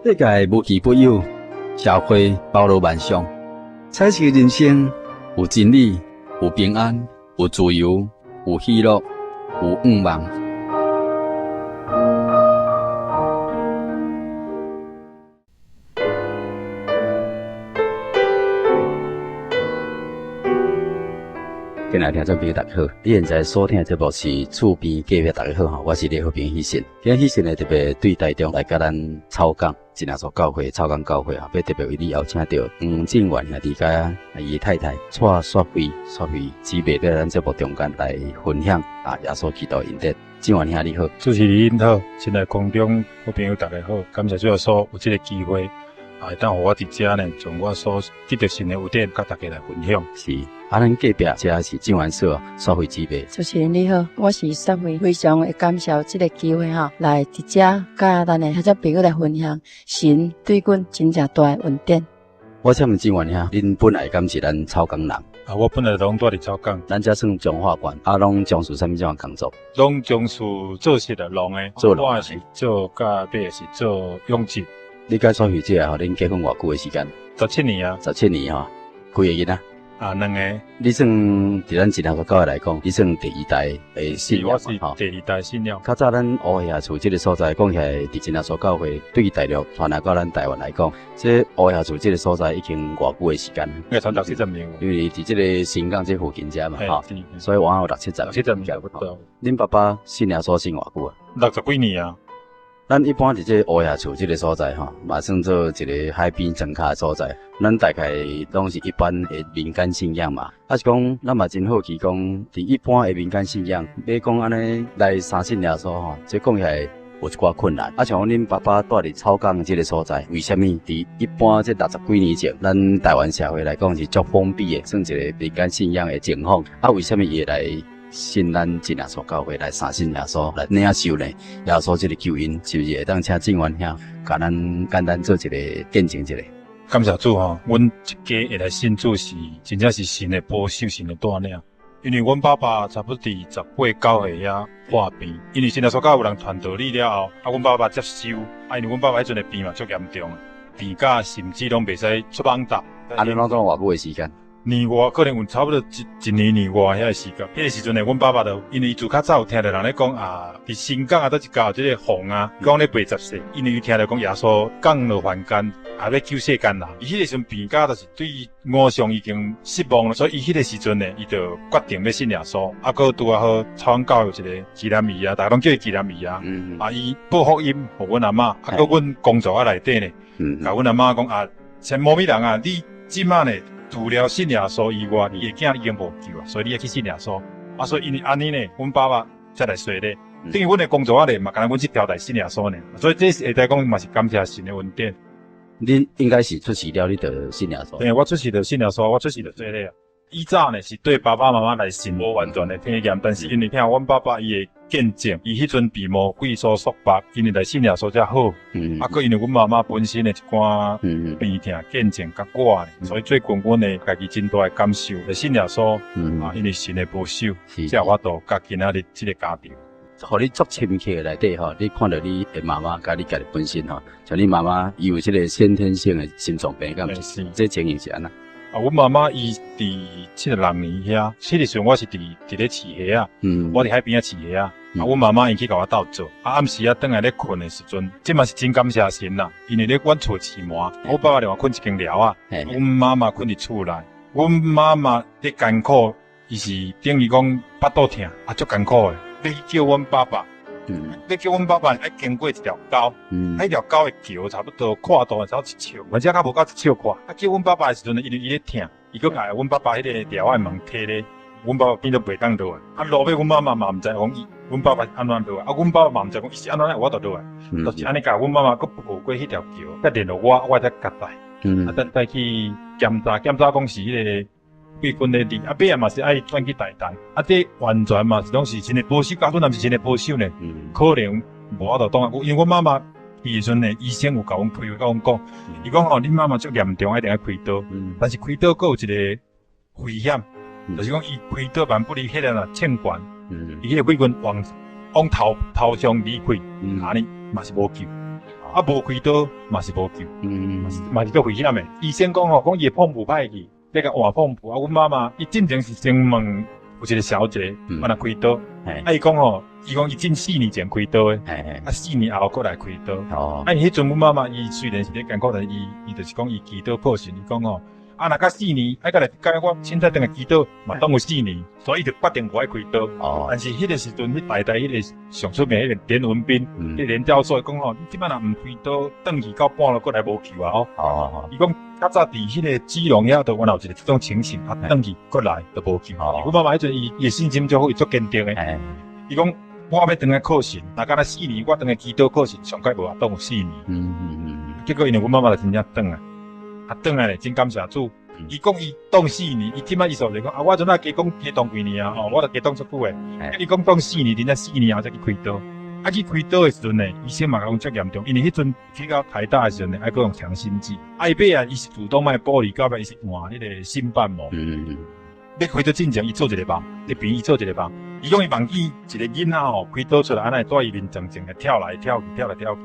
世界無奇不有，社會包羅萬象，彩色人生有真理，有平安，有自由，有喜樂，有願望。親愛聽眾朋友，大家好！你現在所聽的節目是《厝邊隔壁》，大家好哈，我是李和平喜信。今日喜信呢特別對台中來佮咱草港真耶穌教會、草港教會啊，欲特別為你邀請著黃正元兄弟佮伊太太蔡雪飛、雪飛姊妹佇咱節目中間來分享啊耶穌基督恩典。正元兄你好，主持人好，親愛空中好朋友大家好，感謝主耶穌有這個機會。啊，會當予我佇遮呢，將我所得著神的恩典，佮大家來分享。是，啊，咱隔壁遮是正元嫂雪飛姊妹。主持人你好，我是雪飛，非常會感謝有這個機會吼，來佇遮佮咱的遐遮朋友來分享神對阮真正大的恩典。我請問正元兄，恁本來敢是咱草港人？啊，我本來攏住佇草港。咱遮算彰化縣，啊，攏從事啥物種工作？攏從事做實的農的，做農我是做甲尾是做養殖。你佮雪飛姐吼，恁結婚偌久的時間？十七年啊。十七年吼，幾個囡仔？啊，兩個。你算佇咱真耶穌教會來講，你算第二代的信仰是，我是第二代信仰。較早咱烏額厝這個所在，講起來，佇真耶穌教會對大陸傳來到咱台灣來講，這烏額厝這個所在已經偌久的時間？應該傳六七十年。因為佇這個新港這附近遮嘛，吼，所以往有六七十。六七十年差不多。恁爸爸信耶穌信偌久啊？六十幾年啊。咱一般佇這烏額厝這個所在吼，嘛算做一個海邊莊跤的所在。咱大概攏是一般的民間信仰嘛。啊是講，咱嘛真好奇講，佇一般的民間信仰，欲講按呢來相信耶穌吼，這講起來有一寡困難。啊，像講恁爸爸住佇草港這個所在，為啥物佇一般這六十幾年前，咱台灣社會來講是足封閉的，算一個民間信仰的情況。啊，為啥物伊會來信咱真耶穌教會來相信耶穌來領受呢？耶穌這個救恩，是毋是會當請正元兄共咱簡單做一個見證一下？感謝主吼，阮一家會來信主是真正是神的保守，神的帶領。因為阮爸爸差不多佇十八九歲遐破病，因為真耶穌教會有人傳道理了後，啊，阮爸爸接受，啊，因為阮爸爸彼陣的病嘛足嚴重，病甲甚至攏袂使出蠓搭。按呢攏總偌久的時間？年外可能有差不多一一年年外遐個時間，彼個時陣呢，阮爸爸就因為伊自較早有聽著人咧講啊，佇新港啊，佗一家有這個鳳啊，講咧賣十世，因為伊聽著講耶穌降落凡間，啊，欲救世間人，伊彼個時陣病甲就是對偶像已經失望了，所以伊彼個時陣呢，伊就決定欲信耶穌，啊，閣拄仔好草港教會有一個紀念儀啊，逐家攏叫伊紀念儀啊，啊，伊報福音予阮阿嬤，啊，閣阮工作仔內底呢，共阮阿嬤講啊，像某物人啊，你這馬呢？除了信耶穌以外，你的囝已經無救啊，所以你愛去信耶穌。啊，所以因為按呢呢，阮爸爸才來洗禮。等於阮的工作仔咧嘛，敢若阮這條來信耶穌呢。所以這是會使講嘛是感謝神的恩典。你應該是出世了，你就信耶穌。對，我出世就信耶穌，我出世就洗禮啊。以早呢是對爸爸媽媽來信無完全的體驗，但是因為聽阮爸爸伊的見證，伊彼陣病魔鬼所束縛，因為來信耶穌才好。啊，閣因為阮媽媽本身的一寡病痛見證佮我，所以最近阮的家己真大的感受，來信耶穌，啊，因為神的保守，才有法度佮今仔日這個家庭。予你足深刻的內底吼，你看著你的媽媽佮你家己本身吼，像你媽媽伊有這個先天性的心臟病，敢毋是？這情形是按怎？啊，阮媽媽伊佇七十六年遐，彼個時陣我是佇佇咧飼蝦仔，我佇海邊仔飼蝦仔。啊，阮媽媽𪜶去共我鬥做。啊，暗時仔轉來咧睏的時陣，這嘛是真感謝神啦，因為咧阮厝飼鰻，我爸爸另外睏一間寮仔，阮媽媽睏佇厝內。阮媽媽咧艱苦，伊是等於講腹肚疼，啊，足艱苦的，欲去叫阮爸爸。欲叫阮爸爸愛經過一條溝，彼條溝的橋差不多闊度差不多一尺，或者較無夠一尺闊。啊，叫阮爸爸的時陣，因為伊咧疼，伊閣共阮爸爸彼個寮仔的門提咧，阮爸爸變做袂當落來。啊，路尾阮媽媽嘛毋知講伊，阮爸爸是按怎落來，啊，阮爸爸嘛毋知講伊是按怎有法度落來，就是按呢共阮媽媽閣抱過彼條橋，才聯絡我，我才佮帶，啊，才帶去檢查，檢查講是彼個。血管咧裂，啊，尾仔嘛是愛轉去台東，啊，這完全嘛是攏是神的保守，假使若毋是神的保守呢，可能無法度擋。因為阮媽媽去的時陣呢，醫生有共阮開話，共阮講，伊講吼，恁媽媽足嚴重，一定愛開刀，但是開刀閣有一個危險，就是講伊開刀萬不利血壓若衝懸，伊彼個血管往往頭頭上離開，按呢嘛是無救。啊，無開刀嘛是無救，嘛是足危險的。醫生講吼，講伊的膨布歹去，欲共換膨布。啊，阮媽媽伊進前是先問有一個小姐，按怎開刀。啊，伊講吼，伊講伊進4年前開刀的，啊，4年後閣來開刀。啊，因彼陣阮媽媽伊雖然是咧艱苦，但是伊伊就是講伊祈禱靠神，伊講吼。啊，若較四年，愛閣來改我凊彩轉來祈禱，嘛當有四年，所以伊就決定無愛開刀。但是彼個時陣，彼台大彼個上出名彼個連文彬，彼個連教授伊講吼，你這擺若毋開刀，轉去到半路閣來無救啊！哦，伊講較早佇彼個基隆遐，就原來有一個這種情形，啊，轉去閣來就無救。阮媽媽彼陣伊伊的信心足好，伊足堅定的。伊講我欲轉來靠神，若敢若四年，我轉來祈禱靠神，上蓋無啊，當有四年。結果因為阮媽媽就真正轉來。啊，轉來咧，真感謝主。伊講伊擋四年，伊這擺意思就講啊，我陣仔加講加擋幾年啊，吼，我著加擋足久的。伊講擋四年，真正四年後才去開刀。啊，去開刀的時陣呢，醫生嘛講足嚴重，因為彼陣去到台大的時陣呢，愛閣用強心劑。啊，伊尾啊，伊是主動脈剝離，到尾伊是換彼個心瓣膜。欲開刀進前，伊做一個夢，佇病院伊做一個夢，伊講伊夢見一個囡仔吼，開刀出來，按呢會蹛伊面前前來跳來跳去，跳來跳去。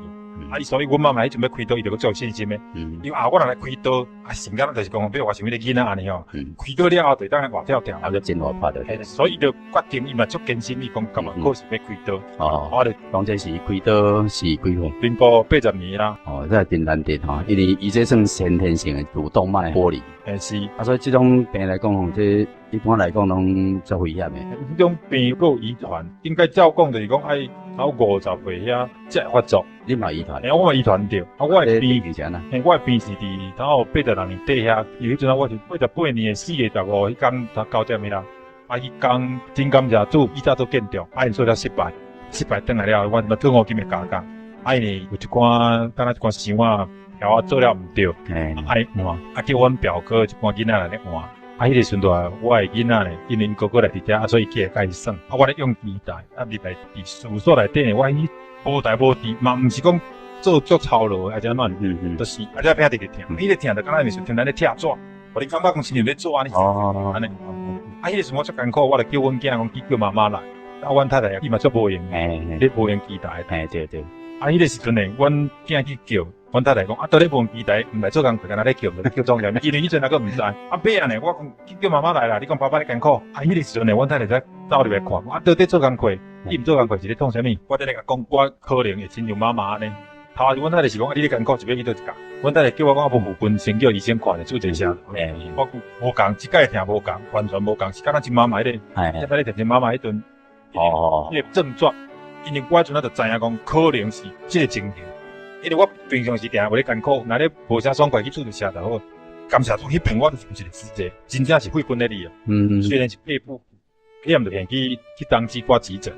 啊！伊所以，阮媽媽彼陣欲開刀，伊就閣足有信心的。伊講啊，我若來開刀，啊，神敢若就是講，比如我像彼個囡仔按呢吼，開刀了後就會當活跳跳。啊，閣真活潑的。所以伊就決定，伊嘛足堅信，伊講感覺確實欲開刀。哦，我就講這是開刀是幾歲？民國80年啦。哦，這真難得吼，因為伊這算先天性的主動脈剝離。欸，是。啊，所以這種病來講吼，這一般來講攏足危險的。這種病閣有遺傳，應該照講就是講愛到50歲遐才會發作。你嘛遺傳？欸，我嘛遺傳著。啊，我的病是按怎？嘿，我的病是佇頭86年底遐，因為彼陣我是88年的4月15彼工才9點遐。啊，彼工真感謝主，以早做見證，啊，𪜶做了失敗，失敗轉來了，我嘛做五金的加工。啊，因為有一寡敢若一寡想法，條仔做了毋對，愛換，啊，叫阮表哥一寡囡仔來咧換。啊，彼個時陣我的囡仔咧，因為𪜶哥哥來佇遮，啊，所以起來共伊耍。啊，我咧用機台，啊，入來佇事務所內底，我彼無代無誌，嘛毋是講做足操勞的，抑是按怎，就是啊，這邊直直疼，彼個疼就敢若是像咱咧拆紙，予你感覺講親像咧做按呢，按呢。啊，彼個時陣我足艱苦，我就叫阮囝講去叫媽媽來。啊，阮太太伊嘛足無閒，咧無閒機台。嘿，對對。啊，彼個時陣呢，阮囝去叫，阮太太講啊，倒咧無閒機台，毋來做工課，敢若咧叫，咧叫創啥物？因為彼陣猶閣毋知。啊，尾仔呢，我講去叫媽媽來啦，你講爸爸咧艱苦。啊，彼個時陣呢，阮太太才走入來看，啊，倒底做工課，伊毋做工課是咧創啥物？我佇咧共講，我可能會親像媽媽按呢。頭仔阮太太是講，啊，你咧艱苦是欲去佗一工？阮太太叫我講，啊，無附近先叫醫生看者，注一下。我無仝，這擺疼無仝，完全無仝，是敢若親媽媽彼個，這擺咧疼親媽媽彼陣，彼個症狀。因為我彼陣仔就知影講，可能是這個情形。因為我平常時定有咧艱苦，若咧無啥爽快去注一下就好。感謝主，彼邊我就是有一個師姐，真正是血骨咧你啊。雖然是肺部，彼暗就現去去東區掛急診，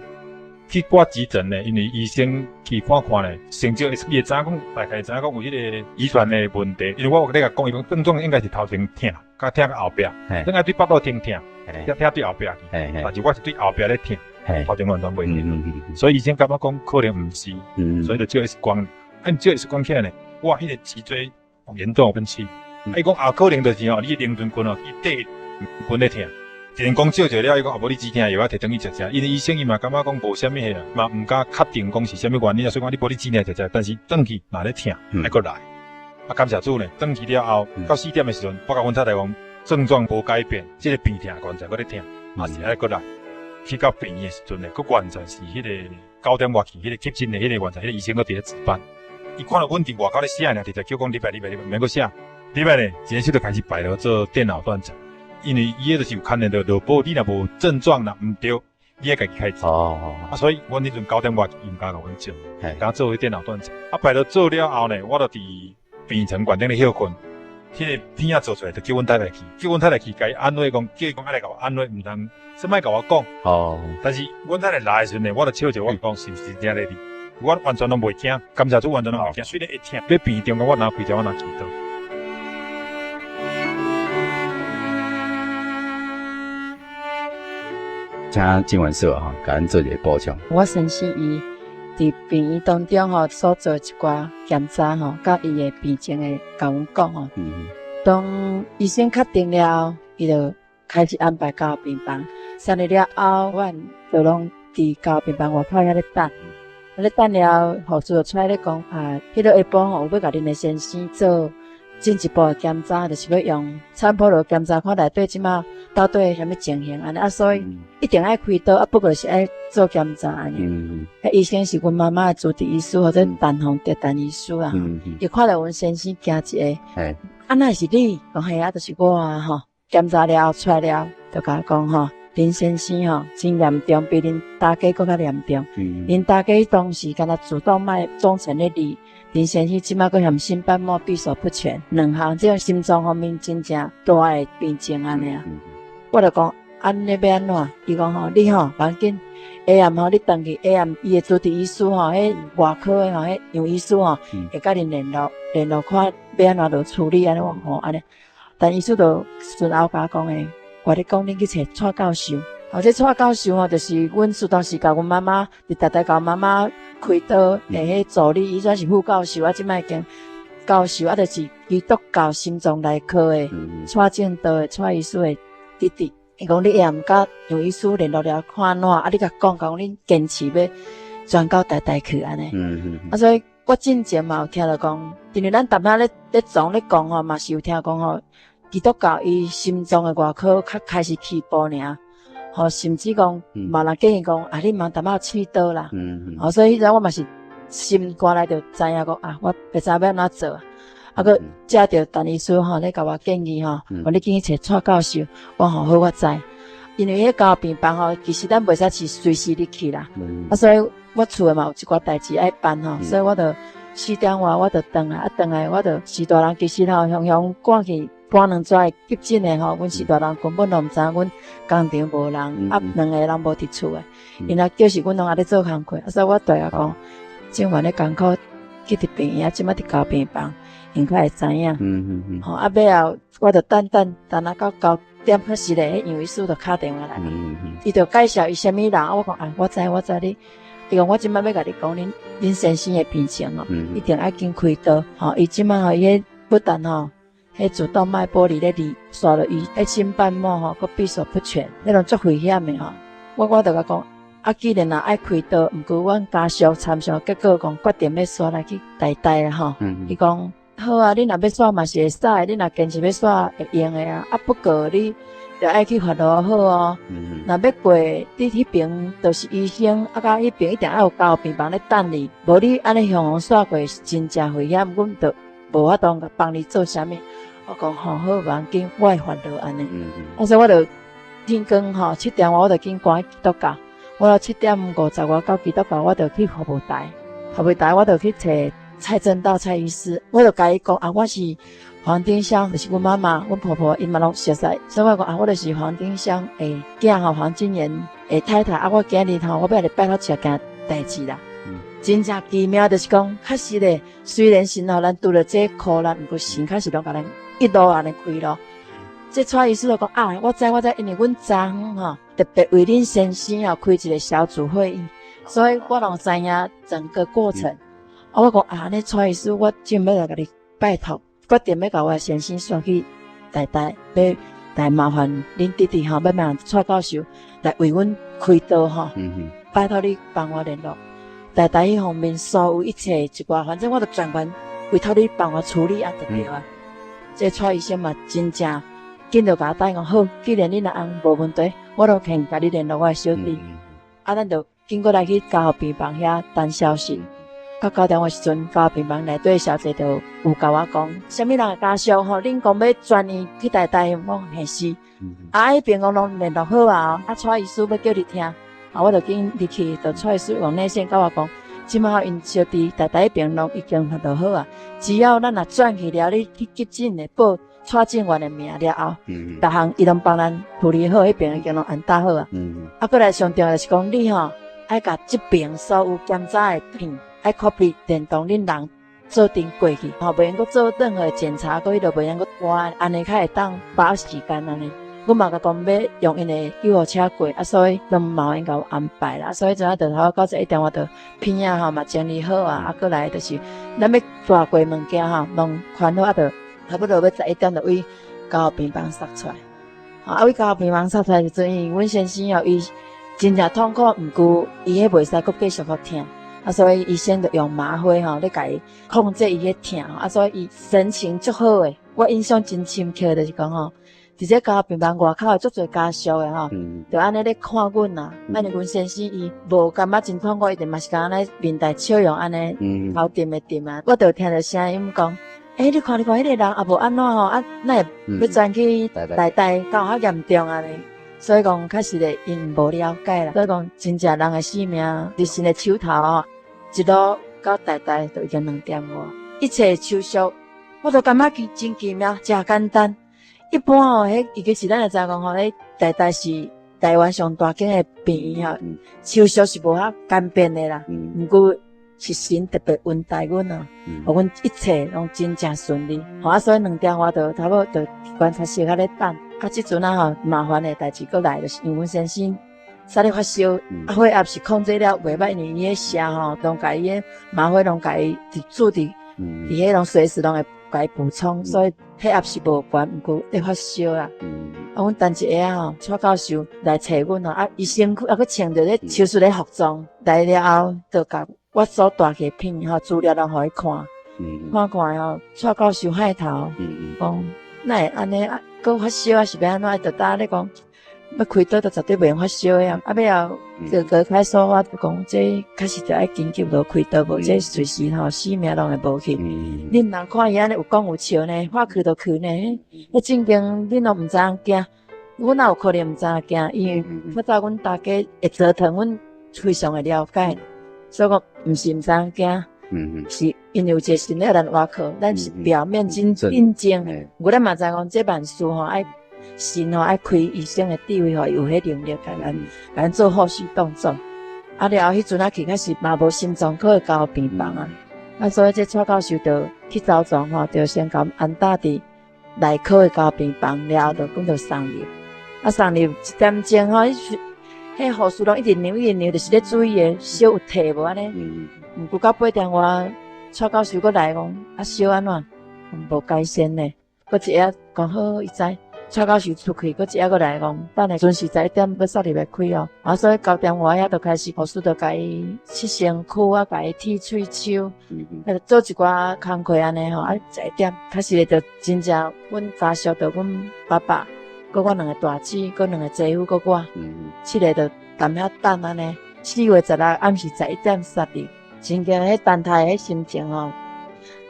去掛急診呢，因為醫生去看看呢，先少伊會知影講，大概知影講有彼個遺傳的問題。因為我有咧共講，伊講症狀應該是頭前疼，佮疼到後壁，應該對腹肚先疼，才疼對後壁去。但是我是對後壁咧疼。頭前完全袂疼，所以醫生感覺講可能毋是，所以就照 X 光。啊，照 X 光起來呢，哇，彼個脊椎嚴重分歧。啊，伊講啊，可能就是吼，你靈魂骨吼，去底骨咧疼。一陣講照一了，伊講啊，無你止疼藥啊，提轉去食食。因為醫生伊嘛感覺講無啥物彼啊，嘛毋敢確定講是啥物原因啊，所以講你無你止疼食食，但是轉去若咧疼，愛閣來。啊，感謝主呢，轉去了後，到4點的時陣，我共阮太太講，症狀無改變，這個病疼完全閣咧疼，嘛是愛閣來。去到病院的時陣呢，閣完全是彼個9點外去，彼個急診的彼個完全，彼個醫生閣佇咧值班。伊看到阮佇外口咧寫爾，直接叫講入來入來入來，毋免閣寫。入來呢，一个手就開始排落做電腦斷層，因為伊彼就是有牽連著腦部，你若無症狀若毋對，你愛家己開錢。啊，所以阮彼陣9點外去，伊毋敢共阮照，敢做彼電腦斷層。啊，排落做了後呢，我就佇病床懸頂咧歇睏。彼個片仔做出來，就叫阮太太去，叫阮太太去，共伊安慰講，叫伊講愛來共我安慰，毋通啥物共我講。但是阮太太來的時陣呢，我就笑笑，我講是毋是真正咧？我完全攏袂驚，感謝主完全攏袂驚。雖然會疼，欲病院中間我若開車，我若祈禱。請金文嫂吼，共阮做一个補充。我先生伊佇病院當中吼，所做一寡檢查吼，佮伊的病情會共阮講吼。當醫生確定了後，伊就開始安排加護病房。3日了後，阮就攏佇加護病房外口遐咧等。咧等了護士就出來咧講啊，彼個下晡吼有欲共恁的先生做進一步的檢查，就是欲用超音波來檢查，看內底這馬到底啥物情形按呢啊，所以一定愛開刀啊，不過是愛做檢查按呢。彼醫生是阮媽媽的主治醫師，號做陳鳳德陳醫師啊。伊看著阮先生驚一下，啊，哪會是你？講嘿啊，就是我啊吼。檢查了後出來了，就共我講吼，恁先生吼真嚴重，比恁大家閣較嚴重。恁大家當時敢若主動脈中層咧離，恁先生這馬閣嫌心瓣膜閉鎖不全，兩項這種心臟方面真正大的病症按呢啊。我就講按呢欲按怎？伊講吼，你吼無要緊，下暗吼你轉去下暗，伊的主治醫師吼，彼外科的吼，彼楊醫師吼，會佮恁聯絡，聯絡看欲按怎落處理按呢吼按呢。陳醫師就順後共我講的，我咧講恁去揣蔡教授，吼，這蔡教授吼，就是阮當時共阮媽媽佇台大共媽媽開刀的彼助理，伊轉是副教授，啊，這擺已經教授，啊，就是基督教心臟內科的蔡正道的蔡醫師的弟弟。伊講你下暗佮楊醫師聯絡了看按怎，啊，你共講講恁堅持欲轉到台大去按呢。啊，所以我進前嘛有聽著講，因為咱逐擺咧咧總咧講吼，嘛是有聽講吼，基督教伊心臟的外科較開始起步爾，吼，甚至講嘛人建議講啊，你毋通淡仔試刀啦。吼，所以彼陣我嘛是心肝內就知影講啊，我袂知欲按怎做。啊，閣接著陳醫師吼咧共我建議吼，講你緊去揣蔡教授，我吼好我知，因為彼加護病房吼，其實咱袂使是隨時入去啦。啊，所以我厝的嘛有一寡代誌愛辦吼，所以我就四點外我就轉來，啊，轉來我就序大人其實吼，雄雄趕去趕兩逝急診的吼，阮序大人根本攏毋知影阮工廠無人，啊，兩个人無佇厝的，𪜶若叫時阮攏猶咧做工課，啊，所以我蹛共講，政權咧艱苦去佇病院，這馬佇加護病房，𪜶較會知影。吼，啊，尾後我就等等等啊到9點較時咧，彼楊醫師就敲電話來，伊就介紹伊啥物人，啊，我講啊，我知我知你，伊講我這馬欲共你講，恁先生的病情哦，一定愛緊開刀，吼，伊這馬吼伊彼不但吼，彼主動脈剝離咧離，煞落伊彼心瓣膜吼，閣閉鎖不全，彼攏足危險的吼。我就共講，啊，既然若愛開刀，毋過阮家屬參詳結果講決定欲徙來去台大啦吼。伊講好啊，恁若欲徙嘛是會使，恁若堅持欲徙會用的啊。啊，不過你著愛去發落好哦。若欲過，你彼爿就是醫生，啊，佮彼爿一定愛有加護病房咧等你，無你按呢雄雄徙過是真正危險，阮就無法度幫你做啥物。我講吼好，無要緊，我會發落按呢。啊，所以我就天光吼7點外我就緊趕去基督教。我了7點50外到基督教，我就去服務台，服務台我就去揣蔡正道蔡醫師，我就共伊講啊，我是黃丁香，就是阮媽媽、阮婆婆，𪜶嘛攏熟似，所以我講啊，我就是黃丁香的囝吼，黃金元的太太啊，我今日吼，我欲來你拜託一件代誌啦。真正奇妙，就是講，確實咧，雖然神予咱拄著這苦難，毋過神確實攏共咱一路按呢開路。這蔡醫師就講啊，我知我知，因為阮昨昏吼特別為恁先生吼開一個小組會議，所以我攏知影整個過程。啊，我講啊，按呢蔡醫師，我正欲來共你拜託，決定欲共我先生徙去台大，欲來麻煩恁弟弟吼，欲麻煩蔡教授來為阮開刀吼。拜託你幫我聯絡台大彼方面所有一切一寡，反正我就全權委託你幫我處理啊，就對啊。這蔡醫生嘛，真正緊就共我答應講好，既然你若按無問題，我就先共你聯絡我的小弟。啊，咱就緊過來去加護病房遐等消息。到9點的時陣，加護病房內底小姐就有共我講，啥物人的家屬吼，恁講欲轉院去台大，我講嘿是。啊，彼爿講攏聯絡好啊，啊，蔡醫師欲叫你聽，啊，我就緊入去，就蔡醫師用熱線共我講，這馬𪜶小弟台大彼爿攏已經聯絡好啊，只要咱若轉去了，你去急診的報蔡正元的名了後，逐項伊攏幫咱處理好，彼爿已經攏安搭好啊。啊，過來上重要就是講，你吼愛共這爿所有檢查的片，愛 copy 連同恁人做陣過去，吼，袂用閣做任何檢查，閣彼落袂用閣拖，按呢較會當把握時間按呢。阮嘛共講欲用𪜶的救護車過，啊，所以攏嘛有𪜶共我安排啦。所以陣仔就頭九十一點我就片仔吼嘛整理好啊，啊，過來就是咱欲帶過物件吼，攏寬好啊，就差不多欲11點就對加護病房捒出來。啊，對加護病房捒出來時陣，因為阮先生哦，伊真正痛苦，毋過伊彼袂使閣繼續閣疼。啊，所以醫生就用嗎啡吼，咧共伊控制伊彼疼，啊，所以伊神情足好的。我印象真深刻，就是講吼，佇這加護病房外口的足濟家屬的吼，就按呢咧看阮啊。因為阮先生伊無感覺真痛苦，伊就嘛是共按呢面帶笑容按呢頭點的點啊。我就聽著聲音講：欸，你看你看，彼個人也無按怎吼，啊，哪會欲轉去台大，敢有較嚴重按呢？所以講，確實咧，𪜶無了解啦。所以講，真正人的生命佇神的手頭吼，一路到台大都已經2點外，一切手續我都感覺真真奇妙，誠簡單。一般吼，彼尤其是咱會知影講吼，彼台大是台灣上大間的病院吼，手續是無遐簡便的啦。毋過是神特別恩待阮啊，予阮一切攏真正順利。吼啊，所以2點外就差不多就觀察室遐咧等。啊，這陣啊吼，麻煩的代誌閣來，就是因為阮先生煞咧發燒，啊，血壓是控制了袂䆀，因為伊彼瀉吼，攏共伊彼嗎啡攏共伊佇注佇佇彼攏隨時攏會共伊補充，所以血壓是無懸，毋過咧發燒啦。啊，阮等一下吼，蔡教授來揣阮吼，啊，伊身軀猶閣穿著咧手術的服裝，來了後，就共我所帶去的片吼資料攏予伊看，看看吼，蔡教授害頭，講哪會按呢啊？閣發燒啊，是欲按怎？伊就焦咧講，欲開刀就絕對袂用發燒的啊！啊，尾後就隔開說話，就講這確實著愛緊急落開刀，無這隨時吼性命攏會無去。恁人看伊按呢有講有笑呢，話去就去呢，彼正經恁攏毋知影驚，阮哪有可能毋知影驚？因為較早阮大家會折騰，阮非常會了解，所以講毋是毋知影驚。是因為有一個神咧予咱倚靠，咱是表面真鎮靜，毋過咱嘛知講這萬事吼愛神吼愛開醫生的智慧，予伊有彼能力，共咱共咱做後續動作。啊了後，彼陣仔去確實嘛無心臟科的加護病房啊，啊所以這蔡教授就去周全吼，就先共安搭佇內科的加護病房，了後就講就送入，啊送入一點鐘吼，彼護士攏一直量一直量，就是咧注意的燒有退無按呢。毋過到8點外，蔡教授閣來講，啊燒按怎？無改善呢。閣一下講好，伊知。蔡教授出去，閣一下閣來講，等下準時11點欲送入來開哦。啊，所以9點外遐就開始護士就共伊拭身軀啊，共伊剃喙鬚，啊，做一寡工課按呢吼。啊，11點開始咧就真正，阮家屬就阮爸爸，閣我兩個大姊，閣兩個姐夫，閣我，七个就踮遐等按呢。4月16暗時11點殺入。真正彼等待彼心情吼，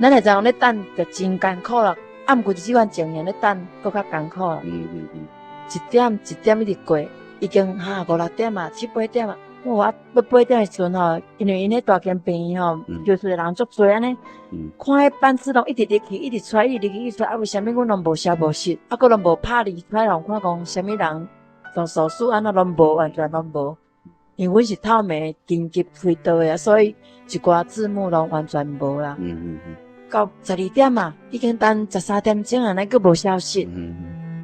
咱會知影咧等就真艱苦啦。啊，毋過佇這款情形咧等，閣較艱苦啦。一點一點一直過，已經哈五六點啊，七八點啊。哇，欲八點的時陣吼，因為𪜶彼大間病院吼，手術的人足濟按呢，看彼班次攏一直入去，一直出來，一直入去，一直出來，啊，為啥物阮攏無消無息？啊，閣攏無拍字出來，予看講啥物人做手術按怎攏無，完全攏無。因為阮是透明緊急開刀的，所以一寡字幕攏完全無啦。到12點啊，已經等13點鐘啊，咱閣無消息。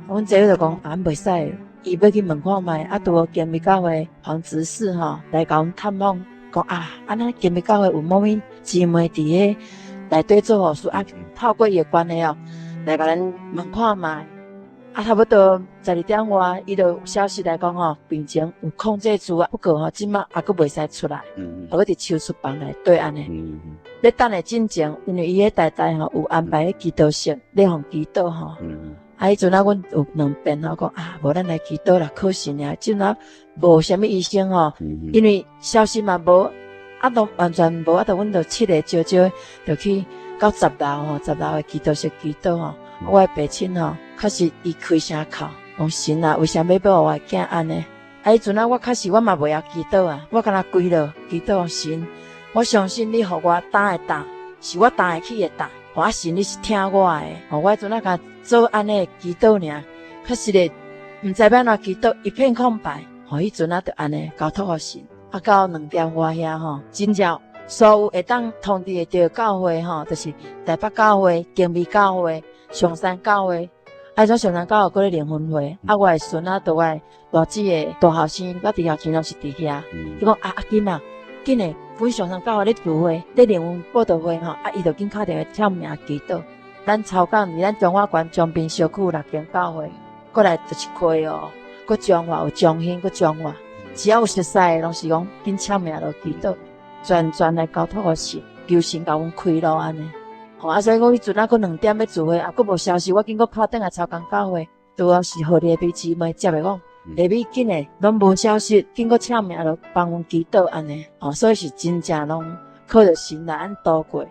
阮姐夫就講啊，袂使，伊欲去問看覓，啊，拄好堅美教會黃執事吼來共阮探訪，講啊，按呢堅美教會有某位姊妹佇彼內底做護士，啊，透過伊的關係哦，來共咱問看覓。啊，差不多12點外，伊就有消息來講吼，病情有控制住啊，不過吼，這馬猶閣袂使出來，猶閣佇手術房內底按呢。咧等的進前，因為伊彼台大吼有安排彼祈禱室，咧予祈禱吼。啊，彼陣啊，阮有兩遍吼講啊，無咱來祈禱啦，靠神爾。這陣啊，無啥物醫生吼，因為消息嘛無，啊，攏完全無，啊，就阮就七个少少就去到十樓吼，十樓的祈禱室祈禱吼。我的爸親吼，確實伊開聲哭，講神啊，為啥物欲予我的囝按呢？啊，彼陣啊，我確實我嘛袂曉祈禱啊，我干焦跪落祈禱神，我相信你予我擔的擔，是我擔會起的擔。我神你是聽我的，吼，我彼陣啊，共做按呢祈禱爾，確實咧，毋知欲按怎祈禱，一片空白。吼，彼陣啊，就按呢交託予神。啊，到2點外遐吼，真正所有會當通知會著教會吼，就是台北教會、堅美教會、松山教會，啊，種松山教會閣咧靈魂會，啊，我的孫仔，著我的大姊的大後生，佮二後生攏是佇遐。伊講啊，阿金啊，緊來，阮松山教會咧聚會，咧靈魂佈道會吼，啊，伊就緊敲電話簽名祈禱。咱草港佇咱彰化縣彰濱小區六間教會，過來就是溪湖，閣彰化有彰興，閣彰化，只要有熟似的，攏是講緊簽名落祈禱。全全來交託予神，求神共阮開路按呢。吼啊，所以我彼陣啊，閣兩點欲聚會，啊，閣無消息，我緊閣敲轉來草崗教會，拄好是何麗美姊妹接的講，麗美緊的，攏無消息，緊閣請名就幫阮祈禱按呢。吼，所以是真正攏靠著神來按度過。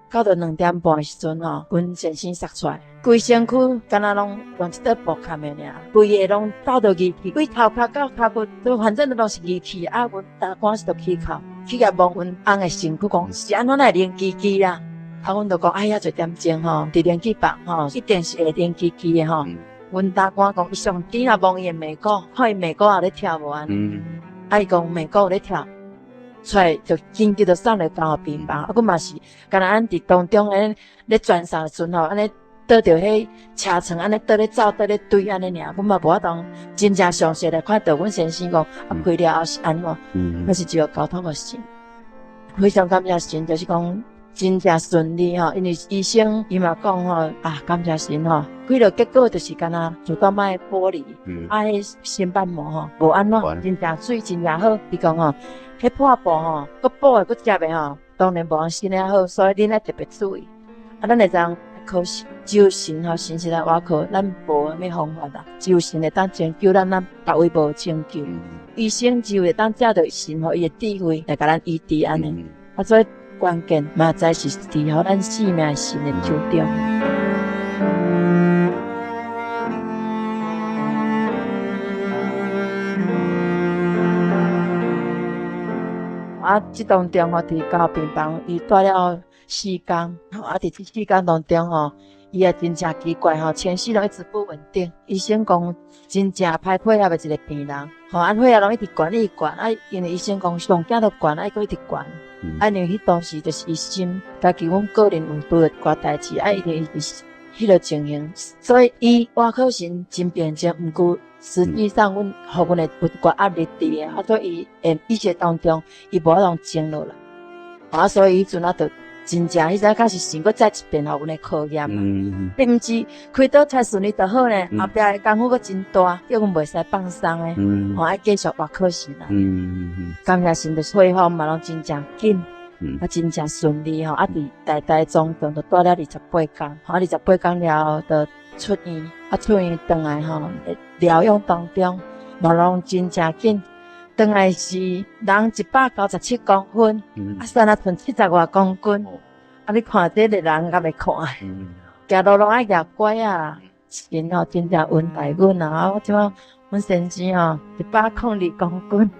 到著兩點半的時陣吼，阮先生殺出來，規身軀敢若攏用一塊布冚的爾，規個攏斗著儀器，規頭殼到跤骨，都反正都攏是儀器。啊，阮大官是著起哭，起來摸阮翁的身軀，講是按怎會冷吱吱啊？啊，阮就講愛遐濟點鐘吼，佇冷氣房吼，一定是會冷吱吱的吼。阮大官講，伊上甜啊摸伊的眉骨，看伊眉骨也咧跳無按呢？啊，伊講眉骨有咧跳。出來就緊急就送入加護病房，啊，閣嘛是，敢若按佇當中咧咧轉送的時陣吼，按呢倒著彼車床，按呢倒咧走，倒咧對按呢爾，阮嘛無法度真正詳細來看著阮先生講，啊，開了後是按怎，那是只有交託予神。非常感謝神，就是講真正順利吼，因為醫生伊嘛講吼，啊，感謝神吼，開了結果就是敢若主動脈剝離，啊，彼心瓣膜吼無按怎，真正媠，真正好，伊講吼。彼破布吼，閣補的閣接的吼，當然無人新的好，所以恁愛特別注意。啊，咱會知可惜，只有神吼，神是來倚靠，咱無啥物方法啦。只有神會當拯救咱，咱別位無拯救。醫生只有會當藉著神予伊的智慧來共咱醫治按呢。啊，所以關鍵嘛，在是佇予咱性命神的手中。啊，這當中吼，佇加護病房，伊蹛了四工，啊，佇這四工當中吼，伊也真正奇怪吼，情緒攏一直不穩定。醫生講真正歹配合的一個病人，吼，啊，血壓攏一直懸，一直懸，啊，因為醫生講上驚都懸，啊，伊閣一直懸。啊，因為彼當時就是伊心，家己阮個人有拄著一寡代誌，啊，伊就伊彼個情形，所以伊倚靠神真平靜，毋過實際上阮予阮的有一寡壓力佇個，啊，所以伊會意識當中伊無法度靜落來，啊，所以彼陣啊，就真正彼陣敢是神閣再一遍予阮的考驗嘛，你毋是開刀才順利就好呢，後壁的工夫閣真大，叫阮袂使放鬆的，吼愛繼續倚靠神啊。感謝神，就恢復嘛攏真正緊，啊真正順利吼，啊佇台大總共就蹛了28工，吼28工了後就出院，啊出院轉來吼，療養當中嘛攏真正緊。轉來是人197公分，啊，瘦啊賰70外公斤，啊，你看這個人敢會看？行路攏愛舉拐仔，神吼真正恩待阮啊！我這擺阮先生吼102公斤，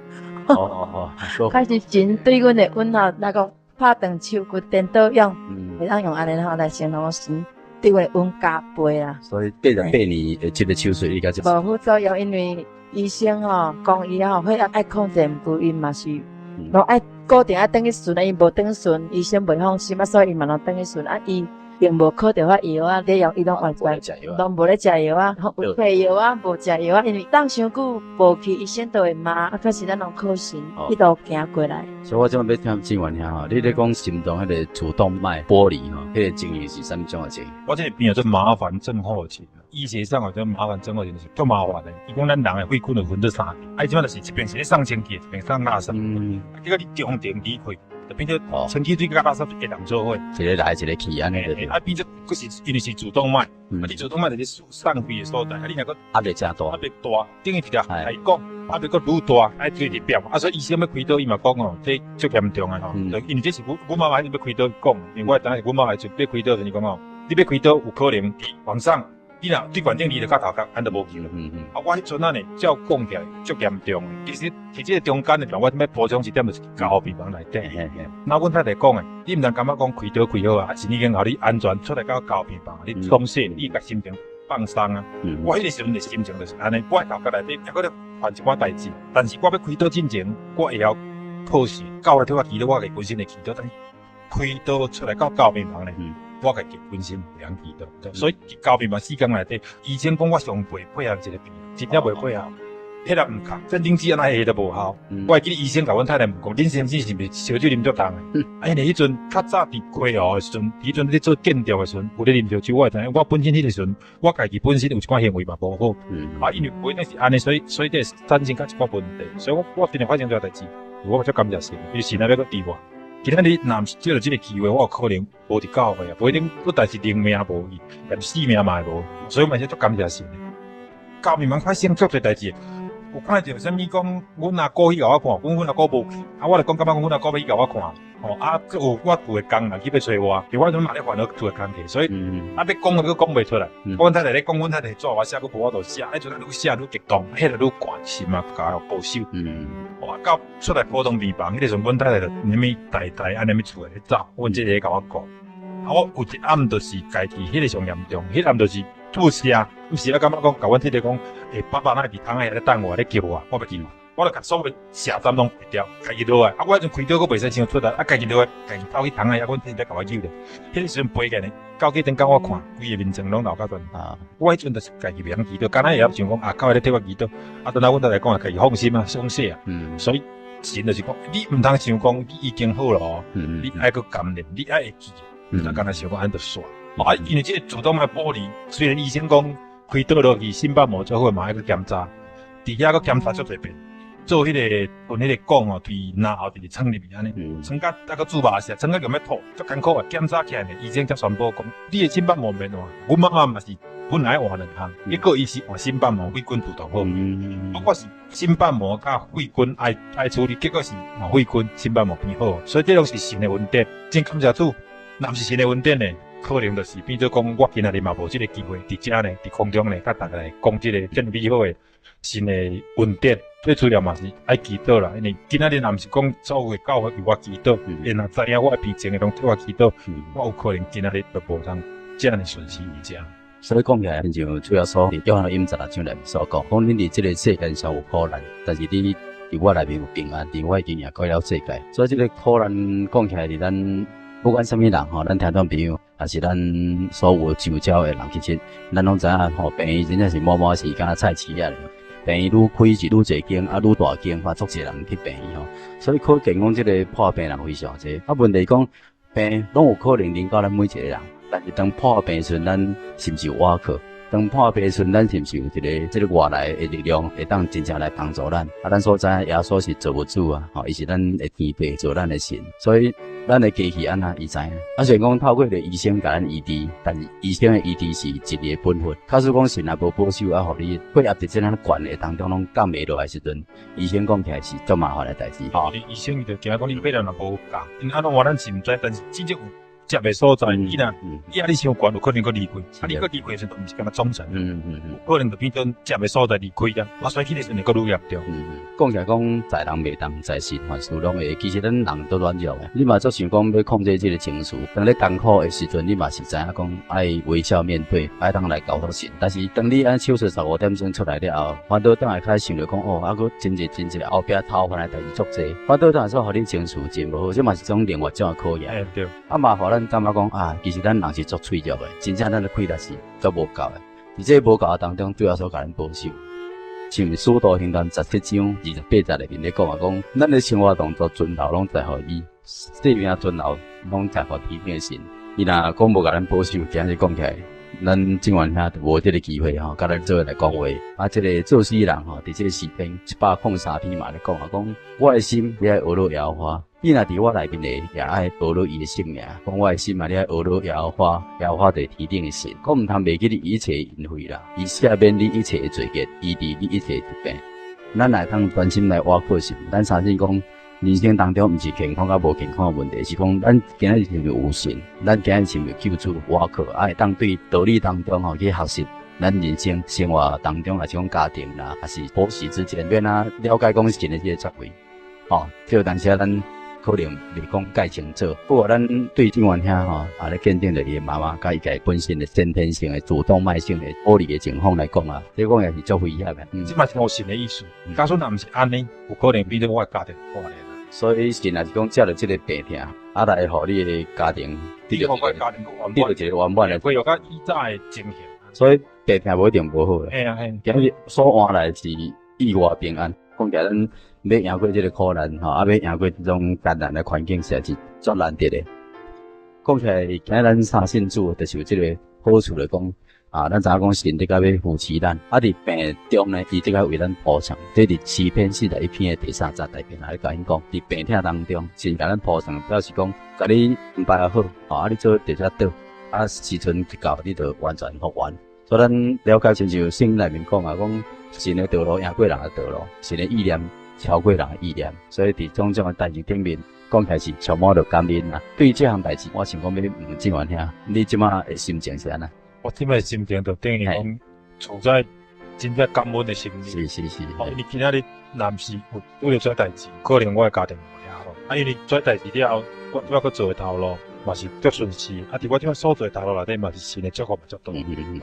開始神對阮的恩吼，來講拍斷手骨顛倒用，會當用按呢吼來形容神對阮的恩加倍啦。所以88年的這個手術，應該就無副作用，因為。醫生吼講伊吼血壓愛控制，毋過伊嘛是攏愛固定愛轉去巡，伊無轉巡，醫生袂放心啊，所以伊嘛攏轉去巡啊。伊並無靠著遐藥啊，咧用伊攏完全攏無咧食藥啊，有配藥啊，無食藥啊，因為等傷久無去，醫生都會罵啊。可是咱攏靠神一路行過來。所以我這擺欲聽志遠兄吼，你咧講心臟彼個主動脈剝離吼，彼個情形是啥物種的情形？我這個病叫做馬凡症候群。醫學上吼叫馬凡症候群，是足麻煩的。伊講咱人的血管就分做三邊，啊，伊這擺就是一邊是咧送清氣，一邊送垃圾。結果你中間離開，就變做清氣水佮垃圾會當做伙，一个來一个去按呢。啊，變做閣是因為是主動脈，啊，你主動脈就是送氣的所在，啊，你若閣壓力誠大，壓力大，等於一條來講，壓力閣愈大，愛追直變。啊，所以醫生欲開刀，伊嘛講哦，這足嚴重的吼，因為這是阮阮媽媽欲開刀講，因為我知影是阮媽媽就欲開刀時，伊講哦，你欲開刀有可能佇晚上。你若對懸頂離著較頭殼，按就無救了。啊，我彼陣仔呢，照講起來足嚴重的。其實佇這個中間的，我欲補充一點，就是加護病房內底。那阮太太講的，你毋通感覺講開刀開好啊，神已經予你安全出來到加護病房，你鬆懈，你共心情放鬆啊。我彼個時陣的心情就是按呢，我的頭殼內底抑閣咧煩一寡代誌，但是我欲開刀進前，我會曉靠神，教會替我祈禱，我家己本身會祈禱，但是開刀出來到加護病房咧。我家己本身袂曉祈禱，所以加護病房四工內底，醫生講我上袂配合一個病，真正袂配合，血壓毋共，鎮定劑按怎下都無效。我會記得醫生共阮太太問講，恁先生是毋是燒酒啉足重的？啊，因為彼陣較早佇溪湖的時陣，彼陣咧做建築的時陣，有咧啉燒酒，我會知影。我本身彼個時陣，我家己本身有一寡行為嘛無好，啊，因為不一定是按呢，所以所以才會產生較一寡問題。所以我我真正發生這個代誌，我足感謝神，因為神欲閣治我。今仔日若毋是藉著這个機會，我有可能無佇教會啊，無一定不但是靈命無去，連性命嘛會無，所以嘛是足感謝神的。教慢慢發生足濟代誌，有看著啥物講，阮阿姑去共我看，阮阮阿姑無去，啊，我就講感覺講阮阿姑欲去共我看，吼啊，閣有我厝的工人去欲揣我，因為我陣嘛咧煩惱厝的工課，所以啊，欲講閣講袂出來。阮太太咧講，阮太太紙我寫，閣無法度寫，彼陣愈寫愈激動，彼個愈懸，心嘛共我保守。哇，到出來普通病房，彼個時陣，阮太太就啥物代代按呢物厝咧走，阮這個共我顧。啊，我有一暗就是家己，彼個上嚴重，彼暗就是吐聲，有時啊感覺講，共阮太太講，欸，爸爸哪會佇窗仔遐咧等我，咧叫我，我欲去。我就共所有車站攏開掉，家己落來。啊，我彼陣開刀閣袂使傷出力，啊，家己落來，家己走去窗仔遐，阮太太共我救著。彼個時陣飛起來，到去頂間我看，規個眠床攏流甲全。我彼陣就是家己袂曉祈禱，敢若會曉想講啊，教會咧替我祈禱。啊，陣仔阮太太講啊，家己放心啊，鬆懈啊。所以神就是講，你毋通想講你已經好了，你愛閣感染，你愛會記，毋通敢若想講按呢就煞。啊，因為這個主動脈剝離，雖然醫生講開刀落去心瓣膜做好嘛，愛閣檢查，佇遐閣檢查足濟遍。做彼個吞彼個管哦，對咽喉直直穿入去按呢，穿甲抑閣注目時，穿甲欲吐，足艱苦的。檢查起來呢，醫生才宣布講，你的心瓣膜免換。阮媽媽嘛是本來換兩項，結果伊是換心瓣膜，血管自動好。我是心瓣膜佮血管愛愛處理，結果是換血管，心瓣膜變好。所以這攏是神的恩典，真感謝主。若毋是神的恩典呢，可能就是變做講，我今仔日嘛無這個機會，佇遮呢，佇空中呢，佮大家來講這個這麼美好的神的恩典。最主要嘛是愛祈禱啦，因為今仔日若毋是講所有的教會為我祈禱，𪜶若知影我的病情的攏替我祈禱，我有可能今仔日就無通這爾順時佇遮。所以講起來，親像主耶穌佇約翰福音16章內面所講，講恁佇這個世間上有苦難，但是你佇我內面有平安，佇我已經贏過了世界。所以這個苦難講起來，佇咱不管啥物人吼，咱聽眾朋友，抑是咱所有周遭的人，其實咱攏知影吼，病院真正是滿滿是敢若菜市仔。病院愈開是愈濟間，啊愈大間，嘛足濟人去病院吼，所以可見講這個破病人非常濟。啊，問題講病攏有可能臨到咱每一個人，但是當破病時陣，咱是毋是有倚靠？當破病時陣，咱是毋是有一個這個外來的力量，會當真正來幫助咱？啊，咱所知影耶穌是造物主啊，吼，伊是咱的天父，造咱的神，所以咱的過去按怎，伊知影。啊，雖然講透過一個醫生共咱醫治，但是醫生的醫治是一日的本分。假使講神若無保守啊，予你血壓佇這樣懸的當中攏降袂落來時陣，醫生講起來是足麻煩的代誌。吼，醫生伊就驚講你血壓若無降，因按怎話咱是毋知，但是真正有接的所在，你若壓力傷懸，有可能閣離開。啊，你閣離開的時陣，毋是敢若總成，有可能就變做接的所在離開啊。啊，所以彼個時陣會閣愈嚴重。講起來講，在人袂當，在神凡事攏會。其實咱人都軟弱的，你嘛足想講欲控制這個情緒。當咧艱苦的時陣，你嘛是知影講愛微笑面對，愛當來交託神。但是當你按手術15點鐘出來了後，反倒轉來開始想著講哦，啊閣真濟真濟後壁頭髮的代誌足濟，反倒轉來說，予你情緒真無好，這嘛是種另外一種的考驗。欸，對。啊嘛，予咱感覺講啊，其實咱人是足脆弱的，真正咱的氣力是足無夠的。佇這個無夠的當中，主耶穌共咱保守。像使徒行傳17章28節內面咧講啊，講咱的生活動作存留攏在乎伊，生命存留攏在乎天頂的神。伊若講無共咱保守，今日講起來，咱正元兄就無這個機會吼，共咱做伙來講話。啊，這個做詩人吼，佇這個詩篇103篇嘛咧講啊，講我的心你愛學樂耶和華，你若佇我內面的，也愛學樂伊的聖名。講我的心啊，你愛學樂耶和華，耶和華就是天頂的神。講毋通袂記你一切的恩惠啦，伊赦免你一切的罪孽，醫治你一切的疾病。咱會當專心來倚靠神，咱相信講人生當中毋是健康佮無健康的問題，是講咱今仔日是毋是有神，咱今日是毋是救主倚靠，啊會當對道理當中吼去學習。咱人生生活當中，抑是講家庭啦，抑是婆媳之間，欲按怎了解講神的這個作為，吼，這有當時咱可能袂講介清楚。不過咱對正元兄吼，啊咧見證著伊的媽媽佮伊家己本身的先天性的主動脈性的剝離的情況來講啊，這講也是足危險的。這嘛是有神的意思。假使若毋是按呢，有可能變做我的家庭破裂。所以神若是講藉著這個病痛，啊來予你的家庭得著一個圓滿的，恢復較以早的情形。所以病痛無一定無好啦。嘿啊嘿，今日所換來是意外平安。講起來，咱欲贏過這個苦難，吼，啊，欲贏過這種艱難的環境，實在是足難得的。講起來，今日咱三信主，就是有這個好處來講，啊，咱知影講神的確欲扶持咱，啊，佇病中呢，伊的確為咱鋪床。這佇詩篇41篇的第三節內面，來共𪜶講，佇病痛當中，神共咱鋪床，表示講，共你安排好，啊，你做佇遮倒，啊，時陣一到，你就完全復原。所以咱了解，親像聖經內面講啊，講神的道路贏過人的道路，神的意念超過人的意念。所以佇種種的代誌頂面，講起來是充滿著感恩啦。對於這項代誌，我想講欲問正元兄，你這馬的心情是按怎？我這馬心情就等於講處在真正感恩的心理。哦，因為今仔日若毋是有拄著這代誌，可能我的家庭無遐好。啊，因為這代誌了後，我這擺閣做的頭路嘛是足順勢。啊，佇我這擺所做的頭路內底嘛是神的祝福嘛足大，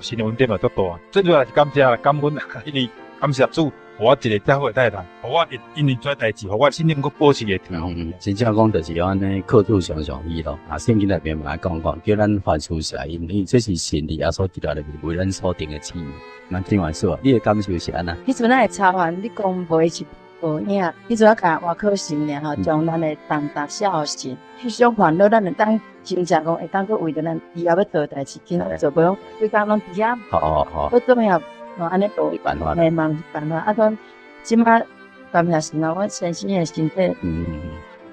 神的恩典嘛足大。最主要是感謝感恩，因為感謝主，予我一个遮好的太太，予我因為這代誌，予我信仰閣保持會牢。嗯，真正講就是按呢，靠主常常喜樂。啊，聖經內面嘛講講，叫咱凡事謝恩，因為這是神佇耶穌基督內面為咱所定的旨意。咱聽完說，你的感受是按怎？彼陣咱會查飯，你講無是無影，彼陣我共倚靠神爾吼，將咱的重擔卸予神，彼種煩惱咱會當真正講會當閣為著咱以後欲做的代誌，緊做，無講規工攏佇遐。閣做咩啊？哦，按呢無辦法，嘿嘛毋是辦法。啊，講這馬感謝神啊，我先生的身體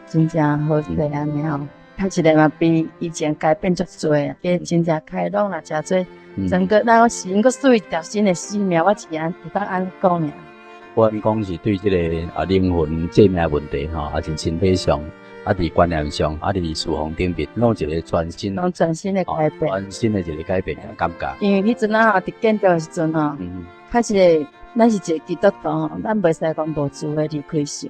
真正好勢按呢吼。確實咧嘛，比以前改變足濟，加真正開朗啦，誠濟。整個咱神閣賜一條新的生命，我是按會當按呢講爾。我講是對這個啊靈魂生命問題吼，抑是身體上，啊佇觀念上，啊佇事奉頂面，攏一個全新，攏全新的改變，全新的一個改變感覺。因為彼陣啊，佇建築的時陣吼，確實咱是一個基督徒吼，咱袂使講無聚會離開神。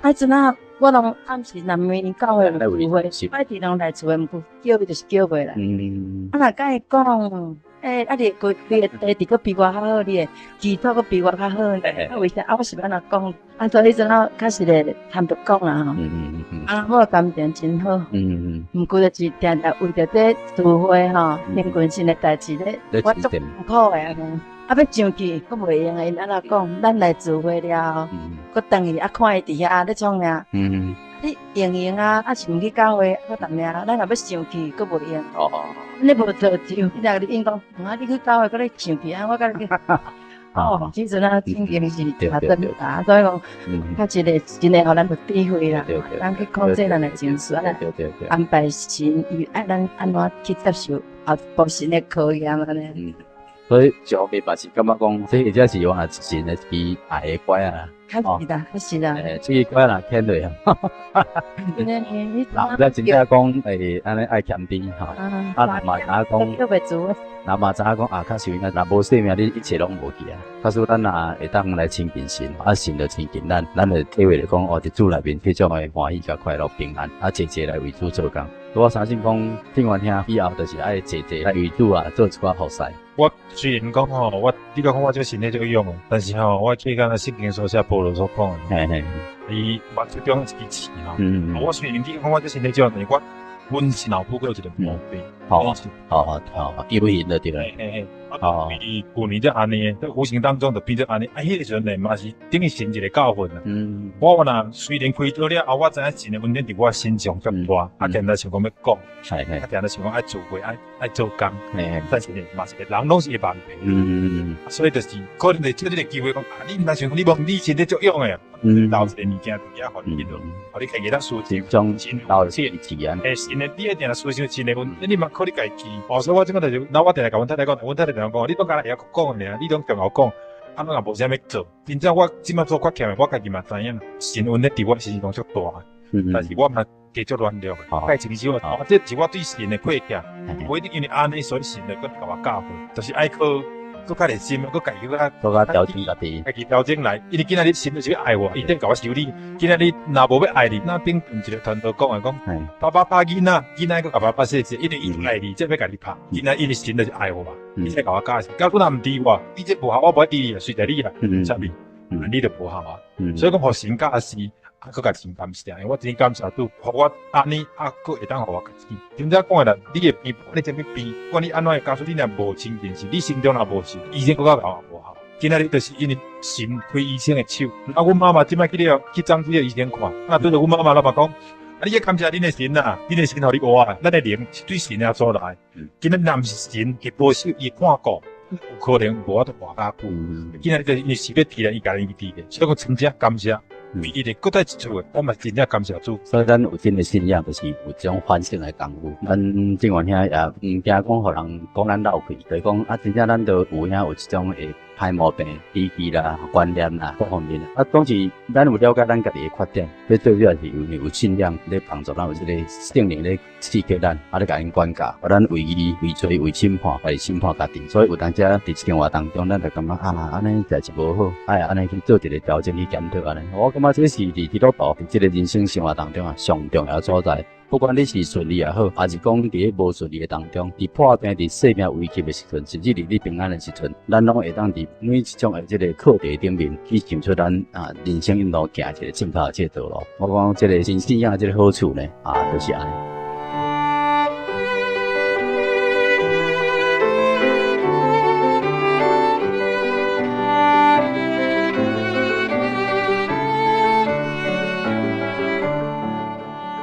啊，彼陣啊，我攏暗時若問教會聚會，拜日攏來聚會，毋過叫伊就是叫袂來。啊，若共伊講，欸，啊，你規你的地佫比我較好，你的基礎閣比我較好呢？啊，為啥？啊，我是欲按怎講？啊，所以彼陣啊，確實咧坦白講啦吼。啊，我的感情真好。毋過就是定定為著這聚會吼，靈魂性的代誌咧，我足痛苦的按呢。啊，欲上去，閣袂用的，𪜶按怎講？咱來聚會了，閣轉去啊，看伊佇遐咧創啥？你閒閒啊，啊是毋去教會，啊逐暝，咱若欲生氣，閣袂用。你無做就，你若你應講，啊，你去教會閣咧生氣啊，我共你。哦，其實咱真正是查真啊，所以講，較一個真會予咱有智慧啦，咱去控制咱的情緒，啊，安排神伊愛咱按怎去接受後步神的考驗按呢。所以上面嘛是感覺講，這或者是話神的一支愛的拐啊。確實啦，確實啦。欸，這支拐若牽落啊。人咱真正講，欸，按呢愛謙卑吼。啊，人嘛知影講，人嘛知影講啊，確實若無生命，你一切攏無去啊。假使咱若會當來親近神，啊，神就親近咱，咱就體會著講，哦，佇主內面彼種的歡喜佮快樂平安，啊，齊齊來為主做工。我相信講，聽完聽以後，就是愛齊齊來為主啊，做一寡服侍。我雖然講吼，我你講我這身體足勇的，但是吼，我記得聖經所寫保羅所講的，伊目睭中一支刺吼。我雖然你講我這身體足勇，但是我阮是腦部閣有一個毛病。好，好，好，有形的對。嘿嘿。啊，因為舊年才按呢，在無形當中就變做按呢。啊，彼個時陣呢嘛是等於神一個教訓啦。我若雖然開刀了後，我知影神的恩典佇我身上足大，啊，定定想講欲講，啊，定定想講愛聚會，愛愛做工。但是呢，嘛是人攏是會忘記。所以就是可能就藉這個機會講，啊，你毋通想講你無你身體足勇的，留一個物件佇遐，予你彼落，予你家己當思想。神留一個字啊。欸，神的，你一定思想神的恩，你嘛靠你家己。哦，所以我這擺就是，那我定定共阮太太講，阮太太定定講，你攏干焦會曉講爾，你攏共我講，啊，攏也無啥物做。真正我這擺做較欠的，我家己嘛知影，神恩典佇我身上足大，但是我嘛加足軟弱的。太清楚我，這是我對神的虧欠，無一定因為按呢，所以神就閣共我教訓，就是愛靠閣較熱心，閣家己閣較閣較調整家己，家己調整來。因為今仔日神就是欲愛我，伊定共我修理。今仔日若無欲愛你，那頂一個傳道講的講，爸爸拍囡仔，囡仔閣共爸爸說說，因為伊愛你，才欲共你拍。今仔因為神就是愛我，伊才共我教。假使若毋治我，你這無效，我無愛治你啊，隨在你啊，啥物？你就無效啊。所以講，予神教示，啊，閣共神感謝，因為我真感謝主，予我按呢，啊，閣會當予我家己。真正講的啦，你的病，不管你啥物病，不管你按怎的假使你若無親近神，你心中若無神，醫生閣較共我無效。今仔日就是因為神開醫生的手。啊，阮媽媽這擺去了，去昨去予醫生看，啊，對著阮媽媽老爸講，啊，你欲感謝恁的神啊，恁的神予你活啊，咱的靈是對神遐所來。今仔日若毋是神伊保守伊看顧，有可能無法度活較久。今仔日就是因為是欲治咱，伊共咱去治的，所以講真正感謝。唯一的閣再一次的，我嘛真正感謝主。所以咱有真的信仰，就是有這種反省的功夫。咱正元兄也毋驚講予人講咱漏氣，就是講啊，真正咱都有影有這種的歹毛病、脾氣啦、觀念啦各方面。啊，總是咱有了解咱家己的缺點，這最主要是因為有信仰咧幫助咱，有這個聖靈咧刺激咱，啊咧共𪜶管教，啊咱為義為罪為審判，家己審判家己。所以有當時佇生活當中，咱就感覺啊，按呢實在是無好，愛按呢去做一個調整去檢討按呢。我感覺這是佇基督徒佇這個人生生活當中啊，上重要所在。不管你是順利也好，還是講佇咧無順利的當中，佇破病、佇生命危急的時陣，甚至佇你平安的時陣，咱攏會當佇每一種的這個課題頂面去想出咱啊人生一路行一個正確的這個道路。我講這個真信仰的這個好處呢，啊，就是按呢。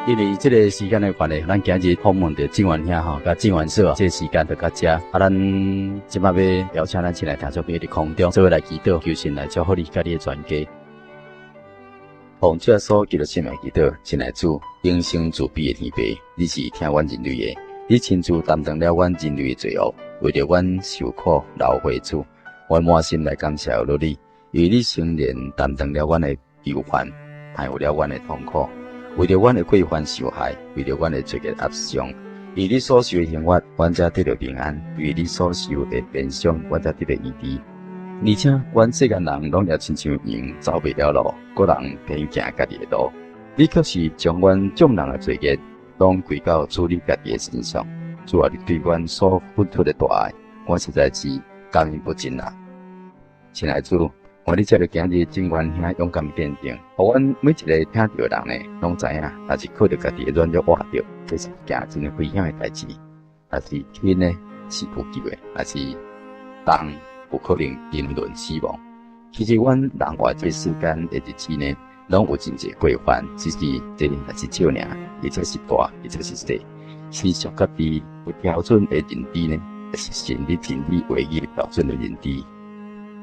因為這個時間的關係，咱今日訪問著正元兄吼，佮正元嫂，這個時間就到這。啊，咱這擺欲邀請咱親愛聽眾朋友佇空中做伙來祈禱，求神來祝福你佮你的全家。奉主耶穌基督聖名祈禱，親愛主，永生慈悲的天父，你是疼阮人類的，你親自擔當了阮人類的罪惡，為著阮受苦流血主，阮滿心來感謝你，因為你誠然擔當了阮的憂患，擔負了阮的痛苦。為著阮的過犯受害，為著阮的罪孽壓傷，因你所受的刑罰，阮才得著平安；為你所受的鞭傷，阮才得著醫治。而且，阮世間人攏也親像羊走迷了路，各人偏行家己的路。你卻是將阮眾人的罪孽攏歸到主你家己的身上。主啊，你對阮所付出的大愛，我實在是感恩不盡啊！親愛主，願你藉著今日正元兄勇敢見證，予阮每一个聽著的人呢，攏知影，若是靠著家己的軟弱活著，這是一件真危險的代誌。若是輕呢，是有救的；若是重，有可能沉淪死亡。其實阮人活這世間的日子呢，攏有真濟過犯，只是這若是少爾，或者是大，或者是細，是屬家己有標準的認知呢，抑是神你真理話語標準的認知？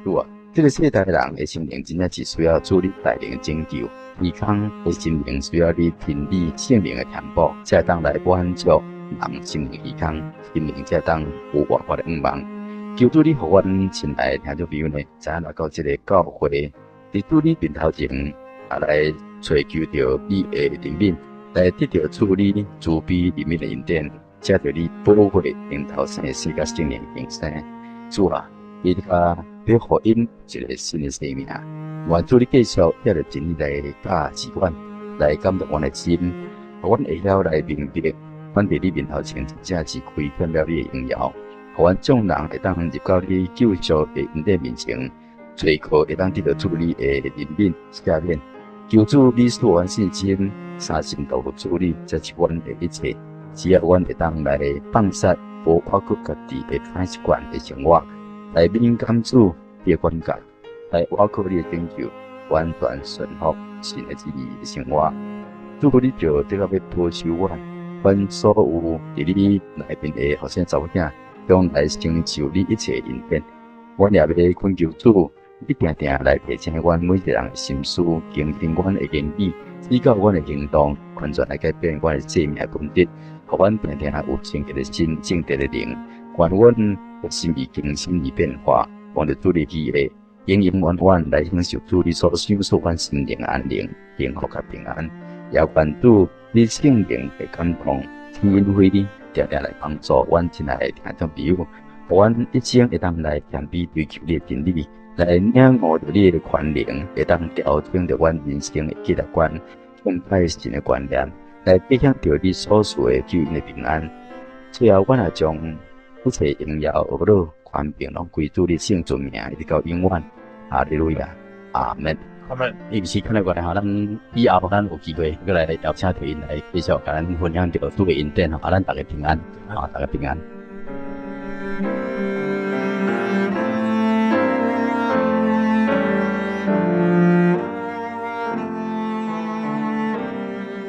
主啊，這個世代人的心靈真正是需要主你帶領拯救，健康的心靈需要你真理聖靈的填補，才會當來滿足人心靈健康，心靈才會當有活潑的願望。求主你予阮親愛的聽眾朋友呢，知影來到這个教會，佇主你面頭前啊來揣求著你的憐憫，來得著主你慈悲憐憫的恩典，藉著你寶血頂頭生的洗佮聖靈重生。主啊，你較欲予𪜶一个新的生命，願主你繼續藉著真理來教示阮，來感動阮的心，予阮會曉來明白，阮佇你面頭前真正是虧欠了你的榮耀，予阮眾人會當入到你救贖的恩典面前，揣靠會當得著主你的憐憫赦免。求主你賜阮信心，相信托付主你，才是阮的一切。只要阮會當來放殺無倚靠家己的歹習慣的生活，來敏感主你的管教，來倚靠你的拯救，完全順服神的旨意的生活。主你就得到欲保守阮，阮所有佇你內面的後生查某囝，將來承受你一切恩典。阮也欲懇求主，你定定來提醒阮每一个人的心思，更新阮的言語，指教阮的行動，完全來改變阮的生命的本質，予阮定定有聖潔的心、正直的靈，願阮的心意更新而變化，望著主你喜悅，永永遠遠來享受主你所賞賜阮心靈安寧、幸福佮平安。也願主你聖靈的感動、天恩惠你，定定來幫助阮親愛的聽眾朋友，予阮一生會當來謙卑追求你的真理，來領悟著你的權能，會當調整著阮人生的價值觀、敬拜神的觀念，來得享著你所賜的救恩的平安。最後，阮也將一切榮耀、呵咾、權柄，攏歸主你聖尊名，一直到永遠。哈利路亞，阿門。阿門。因為時間的關係，咱以後咱有機會閣來邀請著𪜶來繼續共咱分享著主的恩典吼，啊，咱逐家平安，啊，逐家平安。